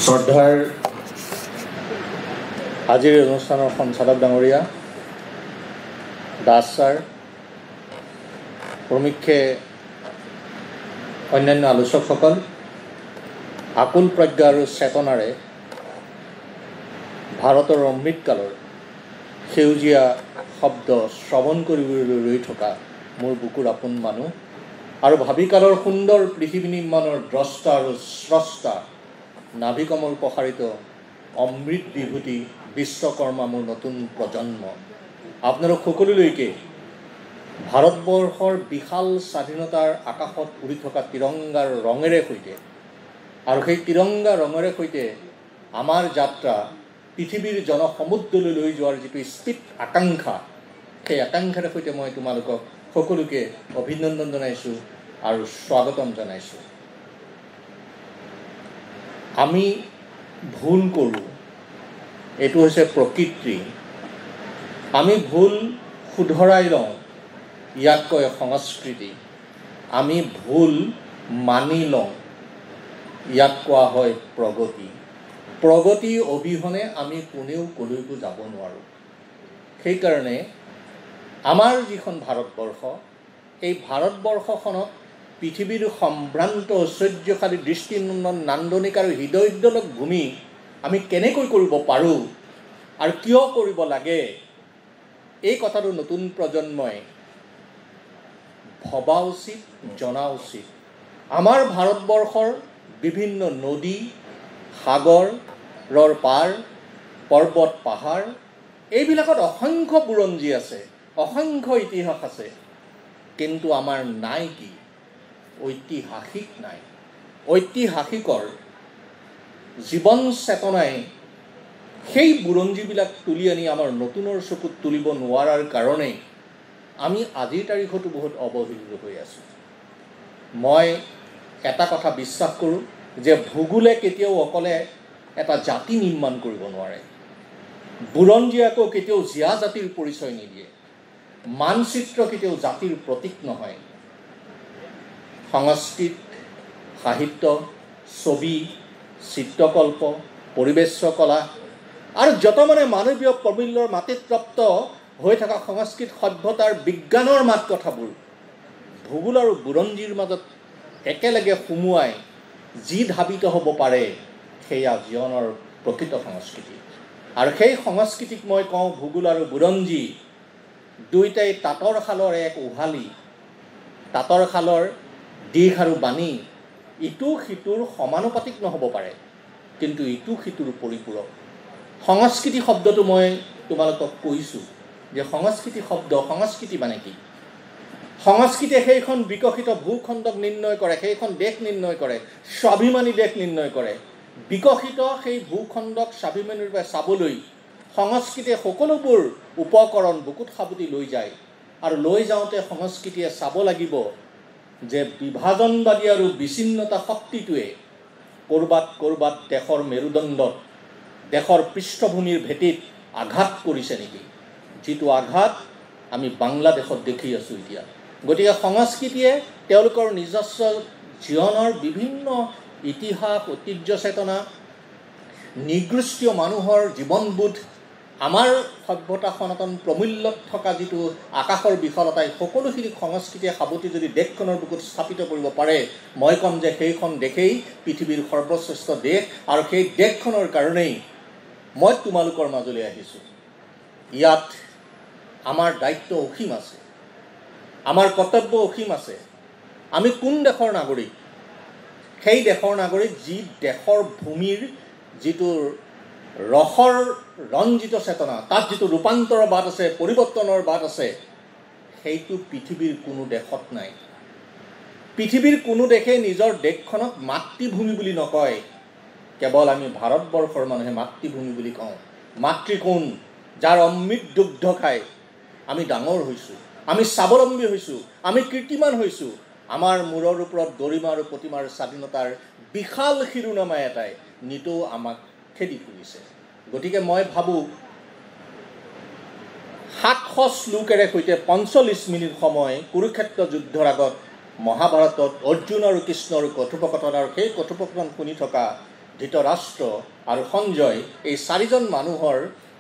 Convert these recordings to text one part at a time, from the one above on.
শ্ৰদ্ধাৰ আজিৰ অনুষ্ঠানৰ সঞ্চালক ডাঙৰীয়া দাস ছাৰ, প্ৰমুখ্যে অন্যান্য আলোচকসকল, আকুল প্ৰজ্ঞা আৰু চেতনাৰে ভাৰতৰ অমৃতকালৰ সেউজীয়া শব্দ শ্ৰৱণ কৰিবলৈ ৰৈ থকা মোৰ বুকুৰ আপোন মানুহ আৰু ভাবিকালৰ সুন্দৰ পৃথিৱী নিৰ্মাণৰ দ্ৰষ্টা আৰু স্ৰষ্টা নাভিকমল প্ৰসাৰিত অমৃত বিভূতি বিশ্বকৰ্মা মোৰ নতুন প্ৰজন্ম, আপোনালোক সকলোলৈকে ভাৰতবৰ্ষৰ বিশাল স্বাধীনতাৰ আকাশত উৰি থকা তিৰংগাৰ ৰঙেৰে সৈতে আৰু সেই তিৰংগা ৰঙেৰে সৈতে আমাৰ যাত্ৰা পৃথিৱীৰ জনসমুদ্ৰলৈ লৈ যোৱাৰ যিটো স্পীড আকাংক্ষা, সেই আকাংক্ষাৰে সৈতে মই তোমালোকক সকলোকে অভিনন্দন জনাইছোঁ আৰু স্বাগতম জনাইছোঁ। আমি ভুল কৰোঁ, এইটো হৈছে প্ৰকৃতি। আমি ভুল শুধৰাই লওঁ, ইয়াক কয় সংস্কৃতি। আমি ভুল মানি লওঁ, ইয়াক কোৱা হয় প্ৰগতি। প্ৰগতি অবিহনে আমি কোনেও কলৈকো যাব নোৱাৰোঁ। সেইকাৰণে আমাৰ যিখন ভাৰতবৰ্ষ, এই ভাৰতবৰ্ষখনক পৃথিৱীৰ সম্ভ্ৰান্ত ঐশ্বৰ্যশালী দৃষ্টিনন্দন নান্দনিক আৰু হৃদয়োদ্বেলক ভূমি আমি কেনেকৈ কৰিব পাৰোঁ আৰু কিয় কৰিব লাগে, এই কথাটো নতুন প্ৰজন্মই ভবা উচিত, জনা উচিত। আমাৰ ভাৰতবৰ্ষৰ বিভিন্ন নদী, সাগৰৰ পাৰ, পৰ্বত, পাহাৰ, এইবিলাকত অসংখ্য বুৰঞ্জী আছে, অসংখ্য ইতিহাস আছে, কিন্তু আমাৰ নাই কি? ঐতিহাসিক নাই। ঐতিহাসিকৰ জীৱন চেতনাই সেই বুৰঞ্জীবিলাক তুলি আনি আমাৰ নতুনৰ চকুত তুলিব নোৱাৰাৰ কাৰণেই আমি আজিৰ তাৰিখতো বহুত অৱহেলিত হৈ আছোঁ। মই এটা কথা বিশ্বাস কৰোঁ যে ভূগোলে কেতিয়াও অকলে এটা জাতি নিৰ্মাণ কৰিব নোৱাৰে, বুৰঞ্জী আকৌ কেতিয়াও জীয়া জাতিৰ পৰিচয় নিদিয়ে, মানচিত্ৰ কেতিয়াও জাতিৰ প্ৰতীক নহয়। সংস্কৃত, সাহিত্য, ছবি, চিত্ৰকল্প, পৰিৱেশ্য কলা আৰু যত মানে মানৱীয় প্ৰমূল্যৰ মাটিত প্ৰাপ্ত হৈ থকা সংস্কৃত সভ্যতাৰ বিজ্ঞানৰ মাত কথাবোৰ ভূগোল আৰু বুৰঞ্জীৰ মাজত একেলগে সুমুৱাই যি ধাবিত হ'ব পাৰে, সেয়া জীৱনৰ প্ৰকৃত সংস্কৃতি। আৰু সেই সংস্কৃতিক মই কওঁ ভূগোল আৰু বুৰঞ্জী দুয়োটাই তাঁতৰ শালৰ এক উহালি। তাঁতৰ শালৰ দিশ আৰু বাণী ইটো সিটোৰ সমানুপাতিক নহ'ব পাৰে, কিন্তু ইটো সিটোৰ পৰিপূৰক। সংস্কৃতি শব্দটো মই তোমালোকক কৈছোঁ যে সংস্কৃতি শব্দ, সংস্কৃতি মানে কি? সংস্কৃতিয়ে সেইখন বিকশিত ভূখণ্ডক নিৰ্ণয় কৰে, সেইখন দেশ নিৰ্ণয় কৰে, স্বাভিমানী দেশ নিৰ্ণয় কৰে। বিকশিত সেই ভূখণ্ডক স্বাভিমানীৰূপে চাবলৈ সংস্কৃতিয়ে সকলোবোৰ উপকৰণ বুকুত সাৱটি লৈ যায়। আৰু লৈ যাওঁতে সংস্কৃতিয়ে চাব লাগিব যে বিভাজনবাদী আৰু বিচ্ছিন্নতা শক্তিটোৱে ক'ৰবাত ক'ৰবাত দেশৰ মেৰুদণ্ডত, দেশৰ পৃষ্ঠভূমিৰ ভেটিত আঘাত কৰিছে নেকি, যিটো আঘাত আমি বাংলাদেশত দেখি আছোঁ এতিয়া। গতিকে সংস্কৃতিয়ে তেওঁলোকৰ নিজস্ব জীৱনৰ বিভিন্ন ইতিহাস, ঐতিহ্য চেতনা, নিগৃষ্টীয় মানুহৰ জীৱনবোধ, আমাৰ সভ্যতা সনাতন প্ৰমূল্যত থকা যিটো আকাশৰ বিশালতাই সকলোখিনি সংস্কৃতিয়ে সাৱটি যদি দেশখনৰ বুকুত স্থাপিত কৰিব পাৰে, মই ক'ম যে সেইখন দেশেই পৃথিৱীৰ সৰ্বশ্ৰেষ্ঠ দেশ। আৰু সেই দেশখনৰ কাৰণেই মই তোমালোকৰ মাজলৈ আহিছোঁ। ইয়াত আমাৰ দায়িত্ব অসীম আছে, আমাৰ কৰ্তব্য অসীম আছে। আমি কোন দেশৰ নাগৰিক? সেই দেশৰ নাগৰিক যি দেশৰ ভূমিৰ যিটো ৰসৰ ৰঞ্জিত চেতনা, তাত যিটো ৰূপান্তৰৰ বাট আছে, পৰিৱৰ্তনৰ বাট আছে, সেইটো পৃথিৱীৰ কোনো দেশত নাই। পৃথিৱীৰ কোনো দেশে নিজৰ দেশখনক মাতৃভূমি বুলি নকয়, কেৱল আমি ভাৰতবৰ্ষৰ মানুহে মাতৃভূমি বুলি কওঁ। মাতৃ কোন? যাৰ অমৃত দুগ্ধ খাই আমি ডাঙৰ হৈছোঁ, আমি স্বাৱলম্বী হৈছোঁ, আমি কীৰ্তিমান হৈছোঁ। আমাৰ মূৰৰ ওপৰত গৰিমা আৰু প্ৰতিমাৰ স্বাধীনতাৰ বিশাল শিৰোনামা এটাই নিতৌ আমাক খেদি ফুৰিছে। গতিকে মই ভাবোঁ 700 শ্লোকেৰে সৈতে 45 মিনিট সময় কুৰুক্ষেত্ৰ যুদ্ধৰ আগত মহাভাৰতত অৰ্জুন আৰু কৃষ্ণৰ কথোপকথন আৰু সেই কথোপকথন শুনি থকা ধৃতৰাষ্ট্ৰ আৰু সঞ্জয়, এই চাৰিজন মানুহৰ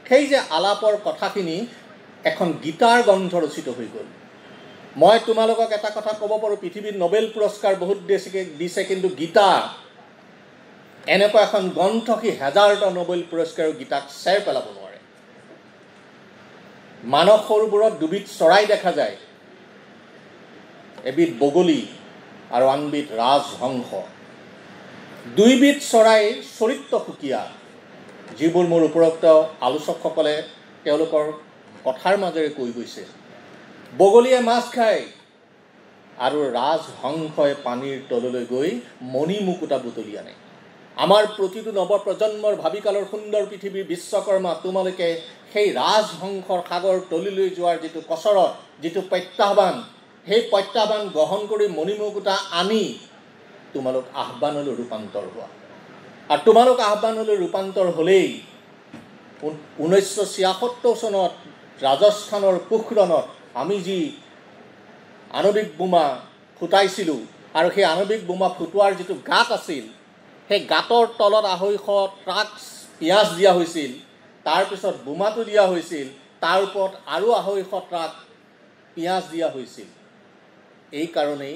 সেই যে আলাপৰ কথাখিনি এখন গীতাৰ গ্ৰন্থ ৰচিত হৈ গ'ল। মই তোমালোকক এটা কথা ক'ব পাৰোঁ, পৃথিৱীত নোবেল পুৰস্কাৰ বহুত দিছে, কিন্তু গীতা এনেকুৱা এখন গ্ৰন্থ সি হাজাৰটা নোবেল পুৰস্কাৰৰ গীতাক চেৰ পেলাব নোৱাৰে। মানস সৰোবৰত দুবিধ চৰাই দেখা যায়, এবিধ বগলী আৰু আনবিধ ৰাজহংস। দুইবিধ চৰাইৰ চৰিত্ৰ সুকীয়া, যিবোৰ মোৰ উপৰোক্ত আলোচকসকলে তেওঁলোকৰ কথাৰ মাজেৰে কৈ গৈছে। বগলীয়ে মাছ খায় আৰু ৰাজহংসই পানীৰ তললৈ গৈ মণি মুকুতা বুটলি আনে। আমাৰ প্ৰতিটো নৱপ্ৰজন্মৰ ভাবিকালৰ সুন্দৰ পৃথিৱীৰ বিশ্বকৰ্মা তোমালোকে সেই ৰাজহংসৰ সাগৰ তলিলৈ যোৱাৰ যিটো কচৰত, যিটো প্ৰত্যাহ্বান, সেই প্ৰত্যাহ্বান গ্ৰহণ কৰি মণিমুকুতা আনি তোমালোক আহ্বানলৈ ৰূপান্তৰ হোৱা। আৰু তোমালোক আহ্বানলৈ ৰূপান্তৰ হ'লেই 1976 চনত ৰাজস্থানৰ পোখৰণত আমি যি আণৱিক বোমা ফুটাইছিলোঁ আৰু সেই আণৱিক বোমা ফুটোৱাৰ যিটো গাঁত আছিল, সেই গাঁতৰ তলত 250 ট্ৰাক পিঁয়াজ দিয়া হৈছিল, তাৰপিছত বোমাটো দিয়া হৈছিল, তাৰ ওপৰত আৰু 250 ট্ৰাক পিঁয়াজ দিয়া হৈছিল। এই কাৰণেই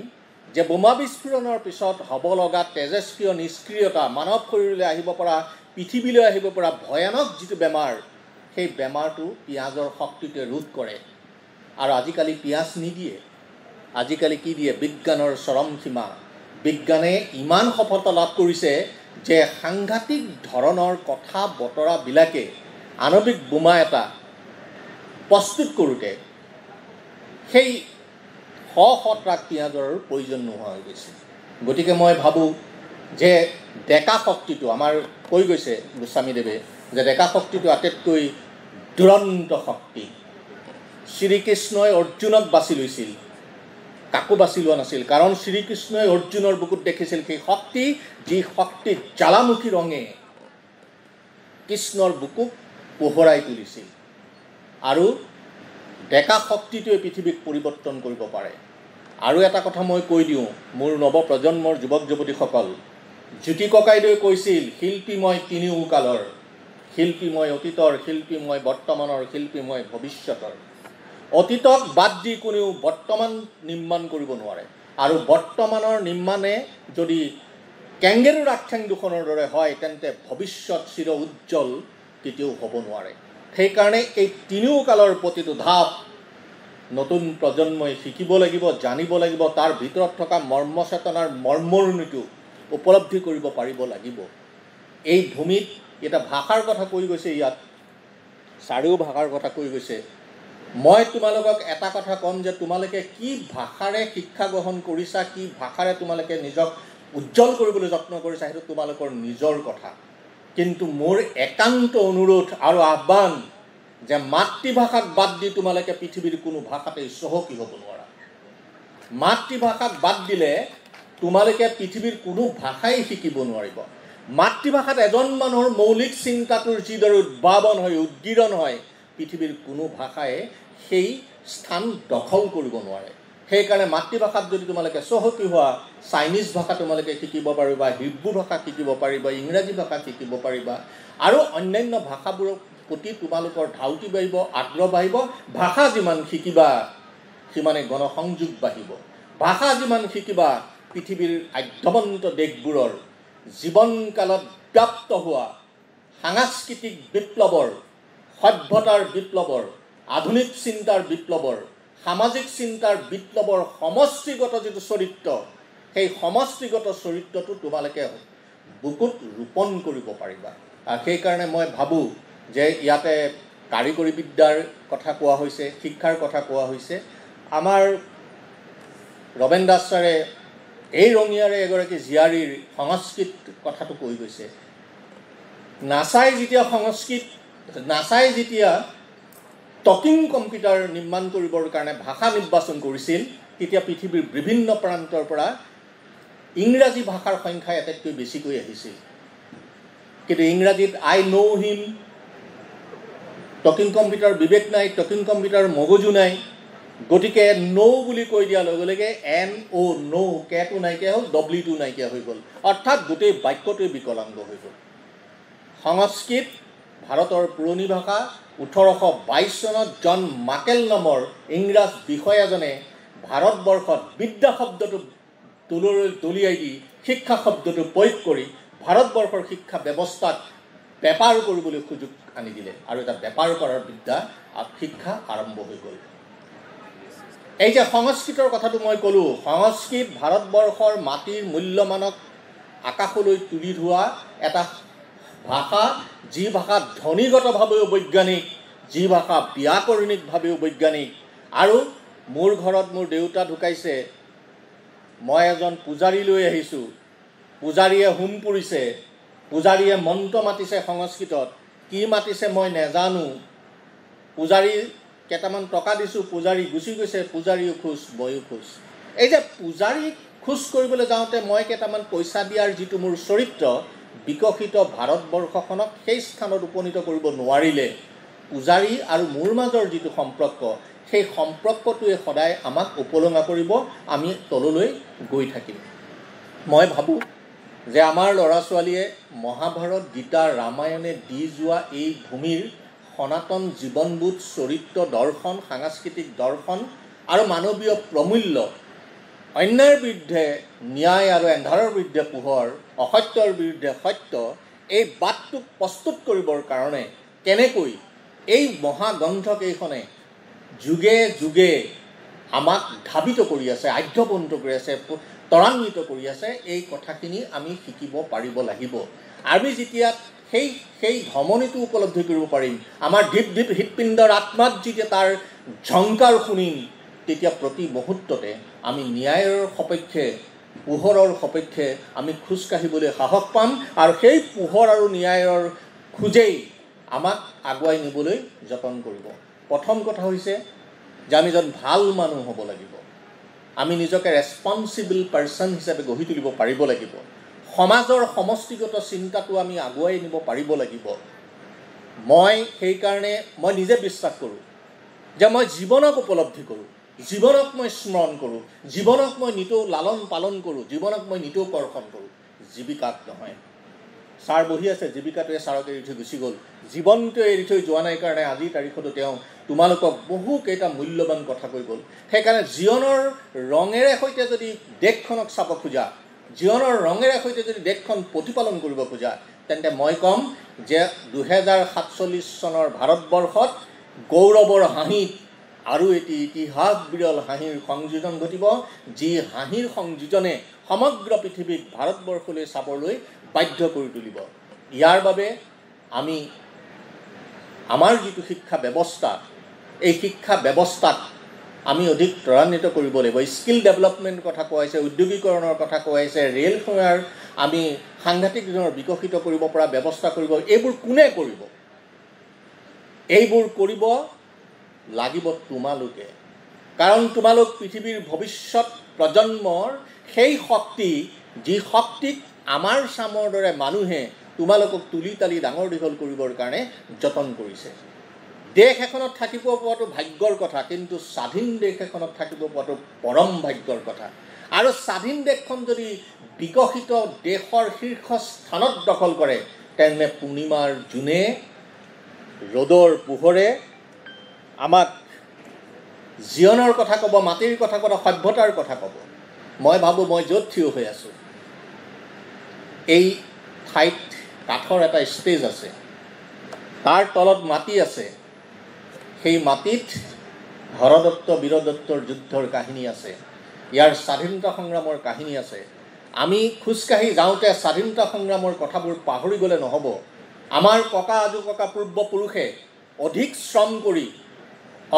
যে বোমা বিস্ফোৰণৰ পিছত হ'ব লগা তেজস্ক্ৰিয় নিষ্ক্ৰিয়তা, মানৱ শৰীৰলৈ আহিব পৰা, পৃথিৱীলৈ আহিব পৰা ভয়ানক যিটো বেমাৰ, সেই বেমাৰটো পিঁয়াজৰ শক্তিটোৱে ৰোধ কৰে। আৰু আজিকালি পিঁয়াজ নিদিয়ে, আজিকালি কি দিয়ে? বিজ্ঞানৰ চৰম সীমা। বিজ্ঞানে ইমান সফলতা লাভ কৰিছে যে সাংঘাতিক ধৰণৰ কথা বতৰাবিলাকে আণৱিক বোমা এটা প্ৰস্তুত কৰোঁতে সেই শ শ ট্ৰাক পিঁয়াজৰ প্ৰয়োজন নোহোৱা হৈ গৈছে। গতিকে মই ভাবোঁ যে ডেকা শক্তিটো আমাৰ কৈ গৈছে গোস্বামীদেৱে যে ডেকা শক্তিটো আটাইতকৈ দুৰন্ত শক্তি। শ্ৰীকৃষ্ণই অৰ্জুনক বাছি লৈছিল, কাকো বাছি লোৱা নাছিল, কাৰণ শ্ৰীকৃষ্ণই অৰ্জুনৰ বুকুত দেখিছিল সেই শক্তি, যি শক্তি জ্বালামুখী ৰঙে কৃষ্ণৰ বুকুক পোহৰাই তুলিছিল। আৰু ডেকা শক্তিটোৱে পৃথিৱীক পৰিৱৰ্তন কৰিব পাৰে। আৰু এটা কথা মই কৈ দিওঁ, মোৰ নৱপ্ৰজন্মৰ যুৱক যুৱতীসকল, জ্যোতি ককাইদেৱে কৈছিল, শিল্পী মই তিনিও কালৰ, শিল্পী মই অতীতৰ, শিল্পী মই বৰ্তমানৰ, শিল্পী মই ভৱিষ্যতৰ। অতীতক বাদ দি কোনেও বৰ্তমান নিৰ্মাণ কৰিব নোৱাৰে, আৰু বৰ্তমানৰ নিৰ্মাণে যদি কেংগেৰুৰ আগঠেং দুখনৰ দৰে হয়, তেন্তে ভৱিষ্যত চিৰ উজ্জ্বল কেতিয়াও হ'ব নোৱাৰে। সেইকাৰণে এই তিনিও কালৰ প্ৰতিটো ধাপ নতুন প্ৰজন্মই শিকিব লাগিব, জানিব লাগিব, তাৰ ভিতৰত থকা মৰ্ম চেতনাৰ মৰ্মৰণিটো উপলব্ধি কৰিব পাৰিব লাগিব। এই ভূমিত এটা ভাষাৰ কথা কৈ গৈছে, ইয়াত চাৰিও ভাষাৰ কথা কৈ গৈছে। মই তোমালোকক এটা কথা ক'ম যে তোমালোকে কি ভাষাৰে শিক্ষা গ্ৰহণ কৰিছা, কি ভাষাৰে তোমালোকে নিজক উজ্জ্বল কৰিবলৈ যত্ন কৰিছা, সেইটো তোমালোকৰ নিজৰ কথা। কিন্তু মোৰ একান্ত অনুৰোধ আৰু আহ্বান যে মাতৃভাষাক বাদ দি তোমালোকে পৃথিৱীৰ কোনো ভাষাতেই চহকী হ'ব নোৱাৰা। মাতৃভাষাক বাদ দিলে তোমালোকে পৃথিৱীৰ কোনো ভাষাই শিকিব নোৱাৰিব। মাতৃভাষাত এজন মানুহৰ মৌলিক চিন্তাটোৰ যিদৰে উদ্ভাৱন হয়, উদ্গীৰণ হয়, পৃথিৱীৰ কোনো ভাষাই সেই স্থান দখল কৰিব নোৱাৰে। সেইকাৰণে মাতৃভাষাত যদি তোমালোকে চহকী হোৱা, চাইনিজ ভাষা তোমালোকে শিকিব পাৰিবা, হিব্ৰু ভাষা শিকিব পাৰিবা, ইংৰাজী ভাষা শিকিব পাৰিবা, আৰু অন্যান্য ভাষাবোৰৰ প্ৰতি তোমালোকৰ ধাউতি বাঢ়িব, আগ্ৰহ বাঢ়িব। ভাষা যিমান শিকিবা সিমানে গণসংযোগ বাঢ়িব। ভাষা যিমান শিকিবা, পৃথিৱীৰ আঢ্যৱন্ত দেশবোৰৰ জীৱনকালত ব্যাপ্ত হোৱা সাংস্কৃতিক বিপ্লৱৰ, সভ্যতাৰ বিপ্লৱৰ, আধুনিক চিন্তাৰ বিপ্লৱৰ, সামাজিক চিন্তাৰ বিপ্লৱৰ সমষ্টিগত যিটো চৰিত্ৰ, সেই সমষ্টিগত চৰিত্ৰটো তোমালোকে বুকুত ৰোপণ কৰিব পাৰিবা। আৰু সেইকাৰণে মই ভাবোঁ যে ইয়াতে কাৰিকৰী বিদ্যাৰ কথা কোৱা হৈছে, শিক্ষাৰ কথা কোৱা হৈছে। আমাৰ ৰবেন দাস ছাৰে এই ৰঙিয়াৰে এগৰাকী জীয়াৰীৰ সংস্কৃত কথাটো কৈ গৈছে। নাছাই যেতিয়া সংস্কৃত, নাছাই যেতিয়া টকিং কম্পিউটাৰ নিৰ্মাণ কৰিবৰ কাৰণে ভাষা নিৰ্বাচন কৰিছিল, তেতিয়া পৃথিৱীৰ বিভিন্ন প্ৰান্তৰ পৰা ইংৰাজী ভাষাৰ সংখ্যাই আটাইতকৈ বেছিকৈ আহিছিল। কিন্তু ইংৰাজীত I know him, talking computer বিবেক নাই, টকিং কম্পিউটাৰ মগজু নাই। গতিকে নৌ বুলি কৈ দিয়াৰ লগে লগে এন অ' নৌ, কেটো নাইকিয়া হ'ল, ডব্লিউটো নাইকিয়া হৈ গ'ল, অৰ্থাৎ গোটেই বাক্যটোৱে বিকলাংগ হৈ গ'ল। সংস্কৃত ভাৰতৰ পুৰণি ভাষা। 1822 চনত জন মাকেল নামৰ ইংৰাজ বিষয়াজনে ভাৰতবৰ্ষত বিদ্যা শব্দটো তললৈ দলিয়াই দি শিক্ষা শব্দটো প্ৰয়োগ কৰি ভাৰতবৰ্ষৰ শিক্ষা ব্যৱস্থাত বেপাৰ কৰিবলৈ সুযোগ আনি দিলে আৰু এটা বেপাৰ কৰাৰ বিদ্যা শিক্ষা আৰম্ভ হৈ গ'ল। এই যে সংস্কৃতৰ কথাটো মই ক'লোঁ, সংস্কৃত ভাৰতবৰ্ষৰ মাটিৰ মূল্যমানক আকাশলৈ তুলি ধোৱা এটা ভাষা, যি ভাষা ধ্বনিগতভাৱেও বৈজ্ঞানিক, যি ভাষা ব্যাকৰণিকভাৱেও বৈজ্ঞানিক। আৰু মোৰ ঘৰত মোৰ দেউতা ঢুকাইছে, মই এজন পূজাৰী লৈ আহিছোঁ, পূজাৰীয়ে হোম পুৰিছে, পূজাৰীয়ে মন্ত্ৰ মাতিছে সংস্কৃতত, কি মাতিছে মই নেজানো, পূজাৰী কেইটামান টকা দিছোঁ, পূজাৰী গুচি গৈছে, পূজাৰীও খোজ, ময়ো খোজ। এই যে পূজাৰীক খোজ কৰিবলৈ যাওঁতে মই কেইটামান পইচা দিয়াৰ যিটো মোৰ চৰিত্ৰ, বিকশিত ভাৰতবৰ্ষখনক সেই স্থানত উপনীত কৰিব নোৱাৰিলে। পূজাৰী আৰু মোৰ মাজৰ যিটো সম্পৰ্ক, সেই সম্পৰ্কটোৱে সদায় আমাক উপলুঙা কৰিব, আমি তললৈ গৈ থাকিম। মই ভাবোঁ যে আমাৰ ল'ৰা ছোৱালীয়ে মহাভাৰত, গীতা, ৰামায়ণে দি যোৱা এই ভূমিৰ সনাতন জীৱনবোধ, চৰিত্ৰ দৰ্শন, সাংস্কৃতিক দৰ্শন আৰু মানৱীয় প্ৰমূল্য, অন্যায়ৰ বিৰুদ্ধে ন্যায় আৰু এন্ধাৰৰ বিৰুদ্ধে পোহৰ, অসত্যৰ বিৰুদ্ধে সত্য, এই বাটটোক প্ৰস্তুত কৰিবৰ কাৰণে কেনেকৈ এই মহাগ্ৰন্থকেইখনে যুগে যুগে আমাক ধাবিত কৰি আছে, আঢ্যবন্ত কৰি আছে, ত্বৰান্বিত কৰি আছে, এই কথাখিনি আমি শিকিব পাৰিব লাগিব। আমি যেতিয়া সেই সেই ধমনীটো উপলব্ধি কৰিব পাৰিম, আমাৰ ঢিপ ঢিপ হৃদপিণ্ডৰ আত্মাত যেতিয়া তাৰ ঝংকাৰ শুনিম, তেতিয়া প্ৰতি মুহূৰ্ততে আমি ন্যায়ৰ সপক্ষে, পোহৰৰ সপক্ষে আমি খোজকাঢ়িবলৈ সাহস পাম আৰু সেই পোহৰ আৰু ন্যায়ৰ খোজেই আমাক আগুৱাই নিবলৈ যতন কৰিব। প্ৰথম কথা হৈছে যে আমি এজন ভাল মানুহ হ'ব লাগিব, আমি নিজকে ৰেচপনচিবল পাৰ্চন হিচাপে গঢ়ি তুলিব পাৰিব লাগিব, সমাজৰ সমষ্টিগত চিন্তাটো আমি আগুৱাই নিব পাৰিব লাগিব। মই সেইকাৰণে মই নিজে বিশ্বাস কৰোঁ যে মই জীৱনক উপলব্ধি কৰোঁ, জীৱনক মই স্মৰণ কৰোঁ, জীৱনক মই নিতৌ লালন পালন কৰোঁ, জীৱনক মই নিতৌ কৰ্ষণ কৰোঁ, জীৱিকাক নহয়। ছাৰ বহি আছে, জীৱিকাটোৱে ছাৰক এৰি থৈ গুচি গ'ল, জীৱনটোৱে এৰি থৈ যোৱা নাই কাৰণে আজিৰ তাৰিখতো তেওঁ তোমালোকক বহুকেইটা মূল্যৱান কথা কৈ গ'ল। সেইকাৰণে জীৱনৰ ৰঙেৰে সৈতে যদি দেশখনক চাব খোজা, জীৱনৰ ৰঙেৰে সৈতে যদি দেশখন প্ৰতিপালন কৰিব খোজা, তেন্তে মই ক'ম যে 2047 চনৰ ভাৰতবৰ্ষত গৌৰৱৰ হাঁহিত আৰু এটি ইতিহাস বিৰল হাঁহিৰ সংযোজন ঘটিব, যি হাঁহিৰ সংযোজনে সমগ্ৰ পৃথিৱীক ভাৰতবৰ্ষলৈ চাবলৈ বাধ্য কৰি তুলিব। ইয়াৰ বাবে আমি আমাৰ যিটো শিক্ষা ব্যৱস্থা, এই শিক্ষা ব্যৱস্থাক আমি অধিক ত্বৰান্বিত কৰিব লাগিব। স্কিল ডেভেলপমেণ্ট কথা কোৱা হৈছে, উদ্যোগীকৰণৰ কথা কোৱা হৈছে, ৰেল সেৱাৰ আমি সাংঘাতিক ধৰণৰ বিকশিত কৰিব পৰা ব্যৱস্থা কৰিব। এইবোৰ কোনে কৰিব? এইবোৰ কৰিব লাগিব তোমালোকে, কাৰণ তোমালোক পৃথিৱীৰ ভৱিষ্যত প্ৰজন্মৰ সেই শক্তি, যি শক্তিক আমাৰ চামৰ দৰে মানুহে তোমালোকক তুলি তালি ডাঙৰ দীঘল কৰিবৰ কাৰণে যতন কৰিছে। দেশ এখনত থাকিব পোৱাটো ভাগ্যৰ কথা, কিন্তু স্বাধীন দেশ এখনত থাকিব পোৱাটো পৰম ভাগ্যৰ কথা। আৰু স্বাধীন দেশখন যদি বিকশিত দেশৰ শীৰ্ষ স্থানত দখল কৰে, তেনে পূৰ্ণিমাৰ জোনে, ৰ'দৰ পোহৰে আমাক জীৱনৰ কথা ক'ব, মাটিৰ কথা ক'ব, সভ্যতাৰ কথা ক'ব। মই ভাবোঁ মই য'ত থিয় হৈ আছোঁ, এই ঠাইত কাঠৰ এটা ষ্টেজ আছে, তাৰ তলত মাটি আছে, সেই মাটিত হৰদত্ত বীৰদত্তৰ যুদ্ধৰ কাহিনী আছে, ইয়াৰ স্বাধীনতা সংগ্ৰামৰ কাহিনী আছে। আমি খোজকাঢ়ি যাওঁতে স্বাধীনতা সংগ্ৰামৰ কথাবোৰ পাহৰি গ'লে নহ'ব। আমাৰ ককা আজু ককা পূৰ্বপুৰুষে অধিক শ্ৰম কৰি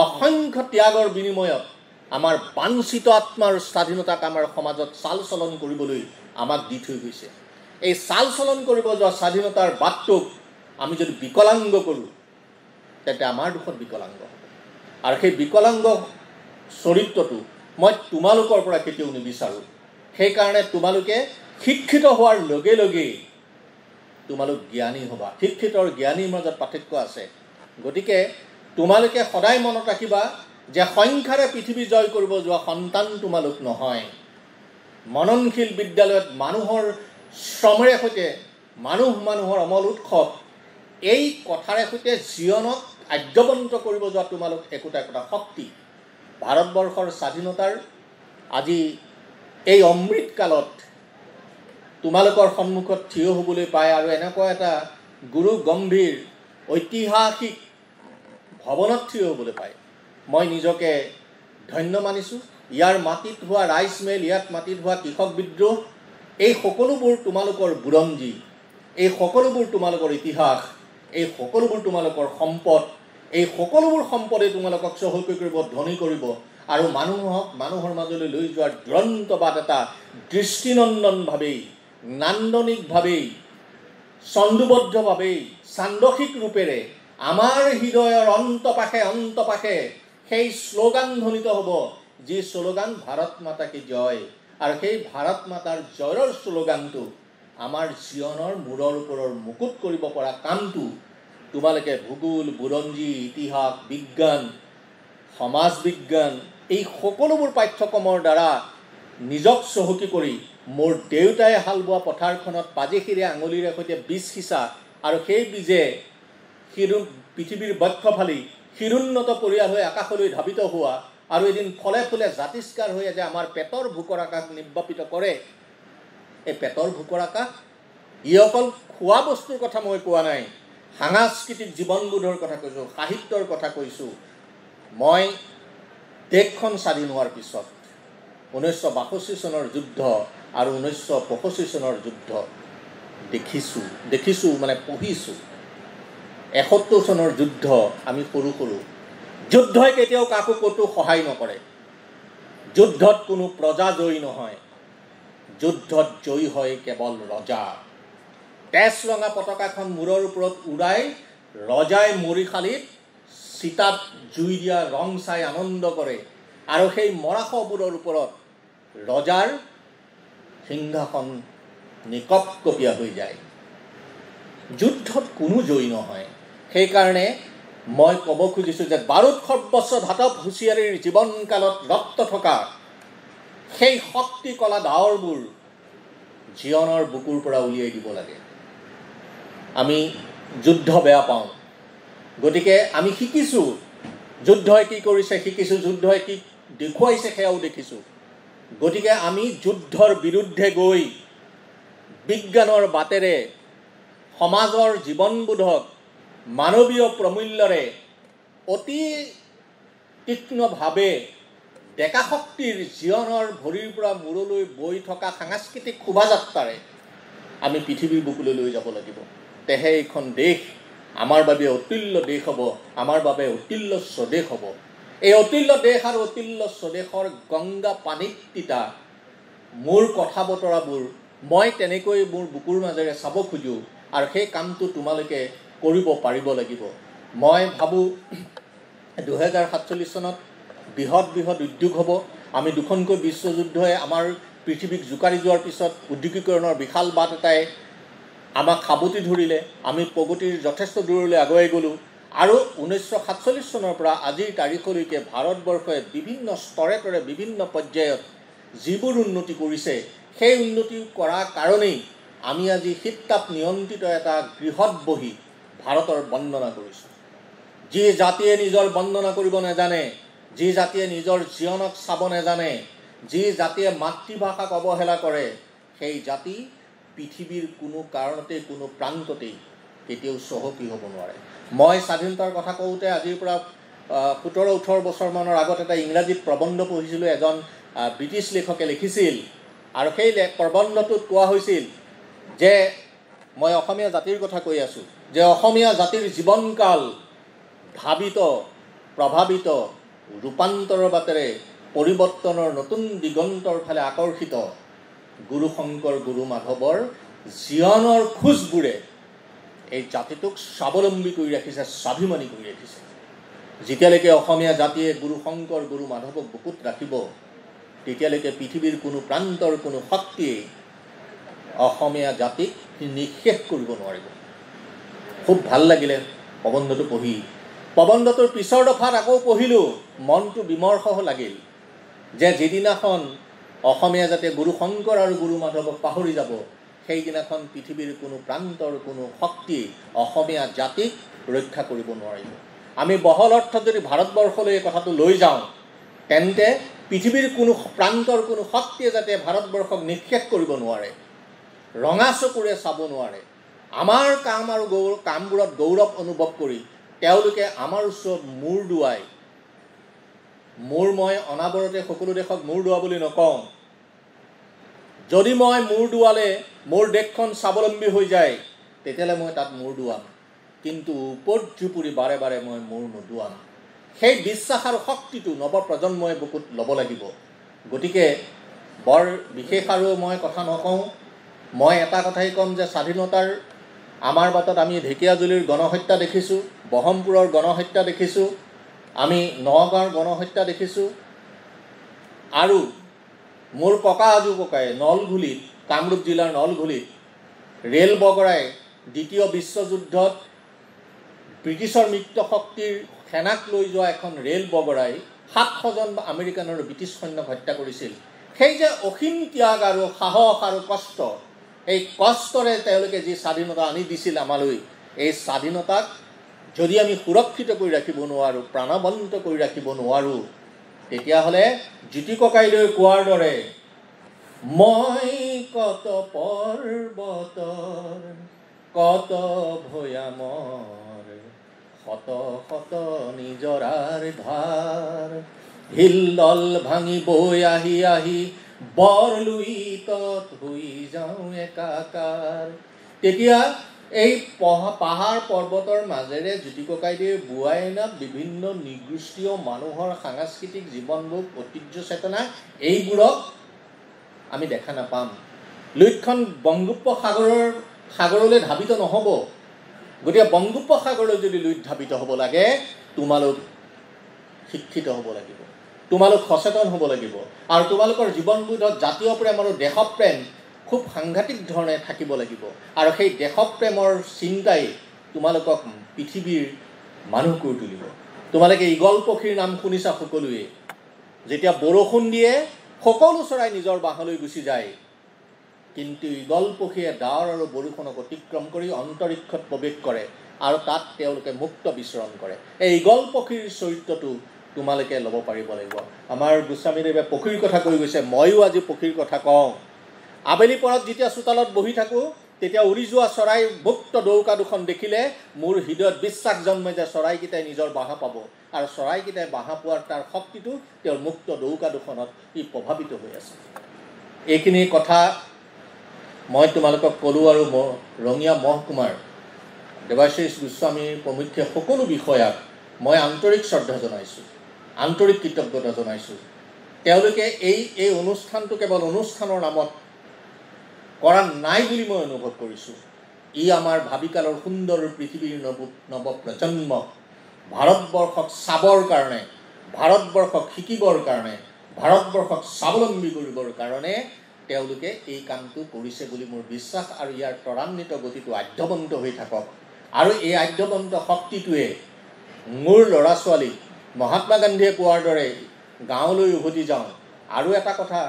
অসংখ্য ত্যাগৰ বিনিময়ত আমাৰ বাঞ্ছিত আত্মাৰ স্বাধীনতাক আমাৰ সমাজত চাল চলন কৰিবলৈ আমাক দি থৈ গৈছে। এই চাল চলন কৰিব যোৱা স্বাধীনতাৰ বাটটোক আমি যদি বিকলাংগ কৰোঁ, তেন্তে আমাৰ দুখত বিকলাংগ হ'ব। আৰু সেই বিকলাংগ চৰিত্ৰটো মই তোমালোকৰ পৰা কেতিয়াও নিবিচাৰোঁ। সেইকাৰণে তোমালোকে শিক্ষিত হোৱাৰ লগে লগেই তোমালোক জ্ঞানী হ'বা। শিক্ষিত আৰু জ্ঞানীৰ মাজত পাৰ্থক্য আছে। গতিকে তোমালোকে সদায় মনত ৰাখিবা যে সংখ্যাৰে পৃথিৱী জয় কৰিব যোৱা সন্তান তোমালোক নহয়। মননশীল বিদ্যালয়ত মানুহৰ শ্ৰমেৰে সৈতে মানুহৰ অমল উৎসৱ, এই কথাৰে সৈতে জীৱনক আদ্যৱন্ত কৰিব যোৱা তোমালোক একোটা একোটা শক্তি। ভাৰতবৰ্ষৰ স্বাধীনতাৰ আজি এই অমৃতকালত তোমালোকৰ সন্মুখত থিয় হ'বলৈ পায় আৰু এনেকুৱা এটা গুৰু গম্ভীৰ ঐতিহাসিক ভৱনত থিয় হ'বলৈ পায় মই নিজকে ধন্য মানিছোঁ। ইয়াৰ মাটিত হোৱা ৰাইচ মেল, ইয়াত মাটিত হোৱা কৃষক বিদ্ৰোহ, এই সকলোবোৰ তোমালোকৰ বুৰঞ্জী, এই সকলোবোৰ তোমালোকৰ ইতিহাস, এই সকলোবোৰ তোমালোকৰ সম্পদ। এই সকলোবোৰ সম্পদে তোমালোকক চহকী কৰিব, ধনী কৰিব আৰু মানুহক মানুহৰ মাজলৈ লৈ যোৱাৰ দুৰন্ত বাট এটা দৃষ্টিনন্দনভাৱেই, নান্দনিকভাৱেই, ছন্দোবদ্ধভাৱেই, ছান্দসিক ৰূপেৰে আমাৰ হৃদয়ৰ অন্তপাশে অন্তপাশে সেই শ্লোগান ধ্বনিত হ'ব, যি শ্লোগান ভাৰত মাতা কি জয়। আৰু সেই ভাৰত মাতাৰ জয়ৰ শ্লোগানটো আমাৰ জীৱনৰ মূৰৰ ওপৰৰ মুকুট কৰিব পৰা কামটো তোমালোকে ভূগোল, বুৰঞ্জী, ইতিহাস, বিজ্ঞান, সমাজ বিজ্ঞান এই সকলোবোৰ পাঠ্যক্ৰমৰ দ্বাৰা নিজক চহকী কৰি মোৰ দেউতাই হাল বোৱা পথাৰখনত পাজিখিৰে আঙুলিৰে সৈতে বীজ সিঁচা আৰু সেই বীজে পৃথিৱীৰ বক্ষ ফালি শিৰোন্নত পৰিয়াল হৈ আকাশলৈ ধাবিত হোৱা আৰু এদিন ফলে ফুলে জাতিষ্কাৰ হৈ যে আমাৰ পেটৰ ভোকৰ আকাশ নিৰ্বাপিত কৰে। এই পেটৰ ভোকৰ আকাশ ই অকল খোৱা বস্তুৰ কথা মই কোৱা নাই, সাংস্কৃতিক জীৱনবোধৰ কথা কৈছোঁ, সাহিত্যৰ কথা কৈছোঁ। মই দেশখন স্বাধীন হোৱাৰ পিছত 1962 চনৰ যুদ্ধ আৰু 1965 চনৰ যুদ্ধ দেখিছোঁ মানে পঢ়িছোঁ। ৭১ চনৰ যুদ্ধ আমি সৰু সৰু, যুদ্ধই কেতিয়াও কাকো ক'তো সহায় নকৰে। যুদ্ধত কোনো প্ৰজা জয়ী নহয়, যুদ্ধত জয়ী হয় কেৱল ৰজা। তেজ ৰঙা পতাকাখন মূৰৰ ওপৰত উৰাই ৰজাই মৰিশালিত চিতাত জুই দিয়া ৰং চাই আনন্দ কৰে আৰু সেই মৰাশবোৰৰ ওপৰত ৰজাৰ সিংহাসন নিকপকপীয়া হৈ যায়। যুদ্ধত কোনো জয়ী নহয়। সেইকাৰণে মই ক'ব খুজিছোঁ যে বাৰুদ সৰ্বস্ব ধাতৱ হুঁচিয়াৰীৰ জীৱনকালত ৰক্ত থকা সেই শক্তি কলা ডাৱৰবোৰ জীৱনৰ বুকুৰ পৰা উলিয়াই দিব লাগে। আমি যুদ্ধ বেয়া পাওঁ, গতিকে আমি শিকিছোঁ যুদ্ধই কি কৰিছে, শিকিছোঁ যুদ্ধই কি দেখুৱাইছে সেয়াও দেখিছোঁ। গতিকে আমি যুদ্ধৰ বিৰুদ্ধে গৈ বিজ্ঞানৰ বাটেৰে সমাজৰ জীৱনবোধক মানৱীয় প্ৰমূল্যৰে অতি তীক্ষ্ণভাৱে ডেকা শক্তিৰ জীৱনৰ ভৰিৰ পৰা মূৰলৈ বৈ থকা সাংস্কৃতিক শোভাযাত্ৰাৰে আমি পৃথিৱীৰ বুকুলৈ লৈ যাব লাগিব। তেহে এইখন দেশ আমাৰ বাবে অতুল্য দেশ হ'ব, আমাৰ বাবে অতুল্য স্বদেশ হ'ব। এই অতুল্য দেশ আৰু অতুল্য স্বদেশৰ গংগা পানীত তিতা মোৰ কথা বতৰাবোৰ মই তেনেকৈ মোৰ বুকুৰ মাজেৰে চাব খোজোঁ আৰু সেই কামটো তোমালোকে কৰিব পাৰিব লাগিব। মই ভাবোঁ 2047 চনত বৃহৎ বৃহৎ উদ্যোগ হ'ব। আমি দুখনকৈ বিশ্বযুদ্ধই আমাৰ পৃথিৱীক জোকাৰি যোৱাৰ পিছত উদ্যোগীকৰণৰ বিশাল বাট এটাই আমাক সাৱটি ধৰিলে, আমি প্ৰগতিৰ যথেষ্ট দূৰলৈ আগুৱাই গ'লোঁ আৰু 1947 চনৰ পৰা আজিৰ তাৰিখলৈকে ভাৰতবৰ্ষই বিভিন্ন স্তৰে তৰে বিভিন্ন পৰ্যায়ত যিবোৰ উন্নতি কৰিছে, সেই উন্নতি কৰাৰ কাৰণেই আমি আজি শীত তাপ নিয়ন্ত্ৰিত এটা গৃহত বহি ভাৰতৰ বন্দনা কৰিছোঁ। যি জাতিয়ে নিজৰ বন্দনা কৰিব নাজানে, যি জাতিয়ে নিজৰ জীৱনক চাব নাজানে, যি জাতিয়ে মাতৃভাষাক অৱহেলা কৰে, সেই জাতি পৃথিৱীৰ কোনো কাৰণতেই কোনো প্ৰান্ততেই কেতিয়াও চহকী হ'ব নোৱাৰে। মই স্বাধীনতাৰ কথা কওঁতে আজিৰ পৰা 17-18 বছৰমানৰ আগত এটা ইংৰাজীত প্ৰবন্ধ পঢ়িছিলোঁ, এজন ব্ৰিটিছ লেখকে লিখিছিল আৰু সেই প্ৰবন্ধটোত কোৱা হৈছিল যে মই অসমীয়া জাতিৰ কথা কৈ আছোঁ যে অসমীয়া জাতিৰ জীৱনকাল ধাবিত, প্ৰভাৱিত, ৰূপান্তৰৰ বাটেৰে পৰিৱৰ্তনৰ নতুন দিগন্তৰ ফালে আকৰ্ষিত গুৰু শংকৰ গুৰু মাধৱৰ জীৱনৰ খোজবোৰে এই জাতিটোক স্বাৱলম্বী কৰি ৰাখিছে, স্বাভিমানী কৰি ৰাখিছে। যেতিয়ালৈকে অসমীয়া জাতিয়ে গুৰু শংকৰ গুৰু মাধৱক বুকুত ৰাখিব, তেতিয়ালৈকে পৃথিৱীৰ কোনো প্ৰান্তৰ কোনো শক্তিয়ে অসমীয়া জাতিক নিঃশেষ কৰিব নোৱাৰিব। খুব ভাল লাগিলে প্ৰবন্ধটো পঢ়ি। প্ৰবন্ধটোৰ পিছৰ দফাত আকৌ পঢ়িলোঁ, মনটো বিমৰ্ষ লাগিল যে যিদিনাখন অসমীয়া জাতিয়ে গুৰু শংকৰ আৰু গুৰু মাধৱক পাহৰি যাব, সেইদিনাখন পৃথিৱীৰ কোনো প্ৰান্তৰ কোনো শক্তি অসমীয়া জাতিক ৰক্ষা কৰিব নোৱাৰিব। আমি বহল অৰ্থত যদি ভাৰতবৰ্ষলৈ এই কথাটো লৈ যাওঁ, তেন্তে পৃথিৱীৰ কোনো প্ৰান্তৰ কোনো শক্তিয়ে যাতে ভাৰতবৰ্ষক নিঃশেষ কৰিব নোৱাৰে, ৰঙা চকুৰে চাব নোৱাৰে, আমাৰ কাম আৰু কামবোৰত গৌৰৱ অনুভৱ কৰি তেওঁলোকে আমাৰ ওচৰত মূৰ দুৱাই, মই অনাবৰতে সকলো দেশক মূৰ দোৱা বুলি নকওঁ, যদি মই মূৰ দোৱালে মোৰ দেশখন স্বাৱলম্বী হৈ যায়, তেতিয়াহ'লে মই তাত মূৰ দোৱাম, কিন্তু উপৰ্যুপুৰি বাৰে বাৰে মই মূৰ নোদোৱাম। সেই বিশ্বাস আৰু শক্তিটো নৱপ্ৰজন্মই বুকুত ল'ব লাগিব। গতিকে বৰ বিশেষ আৰু মই কথা নকওঁ, মই এটা কথাই ক'ম যে স্বাধীনতাৰ আমাৰ বাটত আমি ঢেকীয়াজুলিৰ গণহত্যা দেখিছোঁ, বহৰমপুৰৰ গণহত্যা দেখিছোঁ, আমি নগাঁৱৰ গণহত্যা দেখিছোঁ, আৰু মোৰ ককা আজু ককাই নলঘুলিত, কামৰূপ জিলাৰ নলঘুলিত ৰেল বগৰাই দ্বিতীয় বিশ্বযুদ্ধত ব্ৰিটিছৰ মিত্ৰ শক্তিৰ সেনাক লৈ যোৱা এখন ৰেল বগৰাই 700জন আমেৰিকান আৰু ব্ৰিটিছ সৈন্যক হত্যা কৰিছিল। সেই যে অসীম ত্যাগ আৰু সাহস আৰু কষ্ট, এই কষ্টৰে তেওঁলোকে যি স্বাধীনতা আনি দিছিল আমালৈ, এই স্বাধীনতাক যদি আমি সুৰক্ষিত কৰি ৰাখিব নোৱাৰোঁ, প্ৰাণৱন্ত কৰি ৰাখিব নোৱাৰোঁ, তেতিয়াহ'লে জ্যোতি ককাইলৈ কোৱাৰ দৰে মই কত পৰ্বতৰ কত ভৈয়ামৰ শত শত নিজৰাৰ ধাৰ, হিল্লল ভাঙি বৈ আহি আহি বৰলুইতত হৈ যাওঁ একাকাৰ। তেতিয়া এই পাহাৰ পৰ্বতৰ মাজেৰে জ্যোতি ককাইদেৱে বোৱাই অনা বিভিন্ন নিগোষ্ঠীয় মানুহৰ সাংস্কৃতিক জীৱনবোৰ, ঐতিহ্য চেতনা, এইবোৰক আমি দেখা নাপাম। লুইতখন বংগোপসাগৰলৈ ধাবিত নহ'ব। গতিকে বংগোপসাগৰলৈ যদি লুইত ধাবিত হ'ব লাগে, তোমালোক শিক্ষিত হ'ব লাগিব, তোমালোক সচেতন হ'ব লাগিব, আৰু তোমালোকৰ জীৱনবোধত জাতীয় প্ৰেম আৰু দেশপ্ৰেম খুব সাংঘাতিক ধৰণে থাকিব লাগিব। আৰু সেই দেশপ্ৰেমৰ চিন্তাই তোমালোকক পৃথিৱীৰ মানুহ কৰি তুলিব। তোমালোকে ঈগল পক্ষীৰ নাম শুনিছা সকলোৱে। যেতিয়া বৰষুণ দিয়ে সকলো চৰাই নিজৰ বাঁহলৈ গুচি যায়, কিন্তু ঈগল পক্ষীয়ে ডাৱৰ আৰু বৰষুণক অতিক্ৰম কৰি অন্তৰীক্ষত প্ৰৱেশ কৰে আৰু তাত তেওঁলোকে মুক্ত বিচৰণ কৰে। এই ঈগল পক্ষীৰ চৰিত্ৰটো তোমালোকে ল'ব পাৰিব লাগিব। আমাৰ গোস্বামীদেৱে পক্ষীৰ কথা কৈ গৈছে, ময়ো আজি পক্ষীৰ কথা কওঁ। আবেলি পৰত যেতিয়া চোতালত বহি থাকোঁ, তেতিয়া উৰি যোৱা চৰাই মুক্ত ডৌকা দুখন দেখিলে মোৰ হৃদয়ত বিশ্বাস জন্মে যে চৰাইকেইটাই নিজৰ বাঁহ পাব, আৰু চৰাইকেইটাই বাঁহ পোৱাৰ তাৰ শক্তিটো তেওঁৰ মুক্ত ডৌকা দুখনত ই প্ৰভাৱিত হৈ আছে। এইখিনি কথা মই তোমালোকক ক'লোঁ। আৰু ৰঙিয়া মহকুমাৰ দেৱাশীষ গোস্বামীৰ প্ৰমুখ্যে সকলো বিষয়াক মই আন্তৰিক শ্ৰদ্ধা জনাইছোঁ, আন্তৰিক কৃতজ্ঞতা জনাইছোঁ। তেওঁলোকে এই অনুষ্ঠানটো কেৱল অনুষ্ঠানৰ নামত কৰা নাই বুলি মই অনুভৱ কৰিছোঁ। ই আমাৰ ভাবিকালৰ সুন্দৰ পৃথিৱীৰ নৱপ্ৰজন্মক, ভাৰতবৰ্ষক চাবৰ কাৰণে, ভাৰতবৰ্ষক শিকিবৰ কাৰণে, ভাৰতবৰ্ষক স্বাৱলম্বী কৰিবৰ কাৰণে তেওঁলোকে এই কামটো কৰিছে বুলি মোৰ বিশ্বাস। আৰু ইয়াৰ ত্বৰান্বিত গতিটো আঢ্যৱন্ত হৈ থাকক। আৰু এই আঢ্যৱন্ত শক্তিটোৱে মোৰ ল'ৰা ছোৱালীক মহাত্মা গান্ধীয়ে কোৱাৰ দৰে গাঁৱলৈ উভতি যাওঁ। আৰু এটা কথা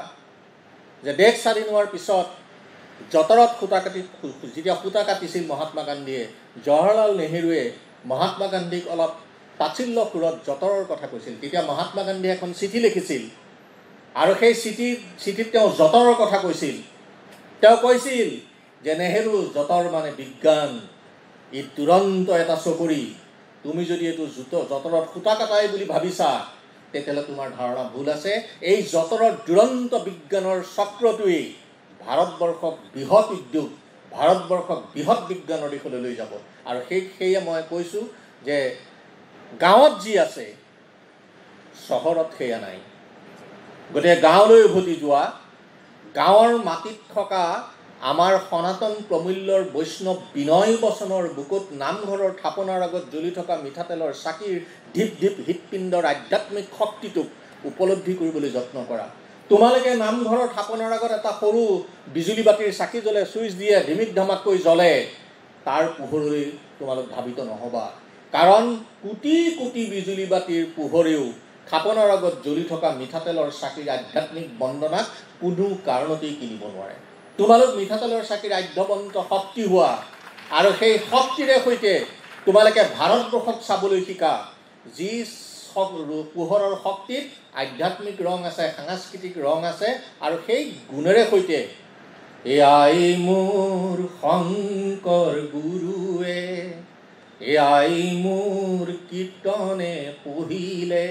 যে দেশ স্বাধীন হোৱাৰ পিছত যঁতৰত সূতা কাটি যেতিয়া সূতা কাটিছিল মহাত্মা গান্ধীয়ে, জৱাহৰলাল নেহেৰুৱে মহাত্মা গান্ধীক অলপ তাচ্ছিল্য সুৰত যঁতৰৰ কথা কৈছিল। তেতিয়া মহাত্মা গান্ধীয়ে এখন চিঠি লিখিছিল আৰু সেই চিঠিত তেওঁ যঁতৰৰ কথা কৈছিল। তেওঁ কৈছিল যে নেহেৰু, যঁতৰ মানে বিজ্ঞান, ই তুৰন্ত এটা চকৰি। তুমি যদি এইটো যঁতৰত সূতা কাটাই বুলি ভাবিছা, তেতিয়াহ'লে তোমাৰ ধাৰণা ভুল আছে। এই যঁতৰৰ দুৰন্ত বিজ্ঞানৰ চক্ৰটোৱেই ভাৰতবৰ্ষক বৃহৎ উদ্যোগ, ভাৰতবৰ্ষক বৃহৎ বিজ্ঞানৰ দিশলৈ লৈ যাব। আৰু সেয়ে মই কৈছোঁ যে গাঁৱত যি আছে চহৰত সেয়া নাই। গতিকে গাঁৱলৈ উভতি যোৱা, গাঁৱৰ মাটিত থকা আমাৰ সনাতন প্ৰমূল্যৰ বৈষ্ণৱ বিনয় বচনৰ বুকুত নামঘৰৰ থাপনাৰ আগত জ্বলি থকা মিঠাতেলৰ চাকিৰ ঢিপ ঢিপ হৃৎপিণ্ডৰ আধ্যাত্মিক শক্তিটোক উপলব্ধি কৰিবলৈ যত্ন কৰা। তোমালোকে নামঘৰৰ থাপনাৰ আগত এটা সৰু বিজুলী বাতিৰ চাকি জ্বলে, ছুইচ দিয়ে ধিমিক ধামাককৈ জ্বলে, তাৰ পোহৰলৈ তোমালোক ধাবিত নহ'বা। কাৰণ কোটি কোটি বিজুলী বাতিৰ পোহৰেও থাপনাৰ আগত জ্বলি থকা মিঠাতেলৰ চাকিৰ আধ্যাত্মিক বন্দনাক কোনো কাৰণতেই কিনিব নোৱাৰে। তোমালোক মিঠাতেলৰ চাকিৰ আঢ্যৱন্ত শক্তি হোৱা আৰু সেই শক্তিৰে সৈতে তোমালোকে ভাৰতবৰ্ষক চাবলৈ শিকা, যি পোহৰৰ শক্তিত আধ্যাত্মিক ৰং আছে, সাংস্কৃতিক ৰং আছে, আৰু সেই গুণেৰে সৈতে এয়াই মোৰ শংকৰ গুৰুৱে, এয়াই মোৰ কীৰ্তনে পঢ়িলে,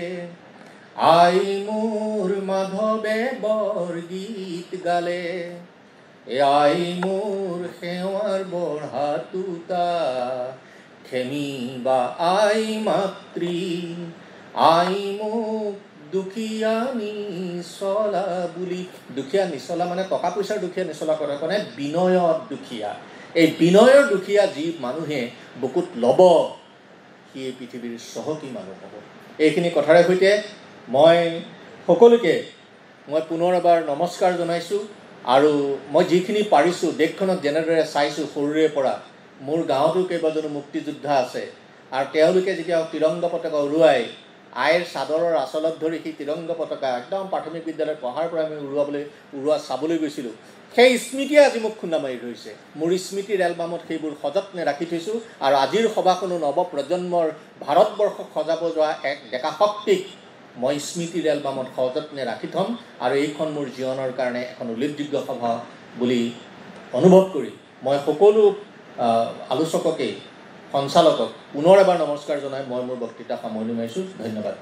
আই মোৰ মাধৱে বৰগীত গালে, এয়াই মোৰ সেৱাৰ বঢ়াটোতা, ক্ষেমিবা আই মাতৃ, আই মোক দুখীয়া নিচলা বুলি। দুখীয়া নিচলা মানে টকা পইচাৰ দুখীয়া নিচলা কথা কোৱা নাই, বিনয়ত দুখীয়া। এই বিনয়ৰ দুখীয়া যি মানুহে বুকুত ল'ব, সি এই পৃথিৱীৰ চহকী মানুহ হ'ব। এইখিনি কথাৰে সৈতে মই সকলোকে মই পুনৰ এবাৰ নমস্কাৰ জনাইছোঁ। আৰু মই যিখিনি পাৰিছোঁ, দেশখনক যেনেদৰে চাইছোঁ সৰুৰে পৰা, মোৰ গাঁৱতো কেইবাজনো মুক্তিযোদ্ধা আছে, আৰু তেওঁলোকে যেতিয়া তিৰংগ পতাকা উৰুৱাই, আইৰ চাদৰৰ আঁচলত ধৰি সেই তিৰংগ পতাকা একদম প্ৰাথমিক বিদ্যালয়ত পঢ়াৰ পৰা আমি উৰুৱা চাবলৈ গৈছিলোঁ, সেই স্মৃতিয়ে আজি মোক খুন্দা মাৰি ধৰিছে। মোৰ স্মৃতিৰ এলবামত সেইবোৰ সযত্নে ৰাখি থৈছোঁ। আৰু আজিৰ সভাখনো নৱপ্ৰজন্মৰ ভাৰতবৰ্ষক সজাব যোৱা এক ডেকা শক্তিক মই স্মৃতিৰ এলবামত সযত্নে ৰাখি থ'ম। আৰু এইখন মোৰ জীৱনৰ কাৰণে এখন উল্লেখযোগ্য সভা বুলি অনুভৱ কৰি মই সকলো আলোচককেই, সঞ্চালকক পুনৰ এবাৰ নমস্কাৰ জনাই মই মোৰ বক্তৃতা সামৰণি মাৰিছোঁ। ধন্যবাদ।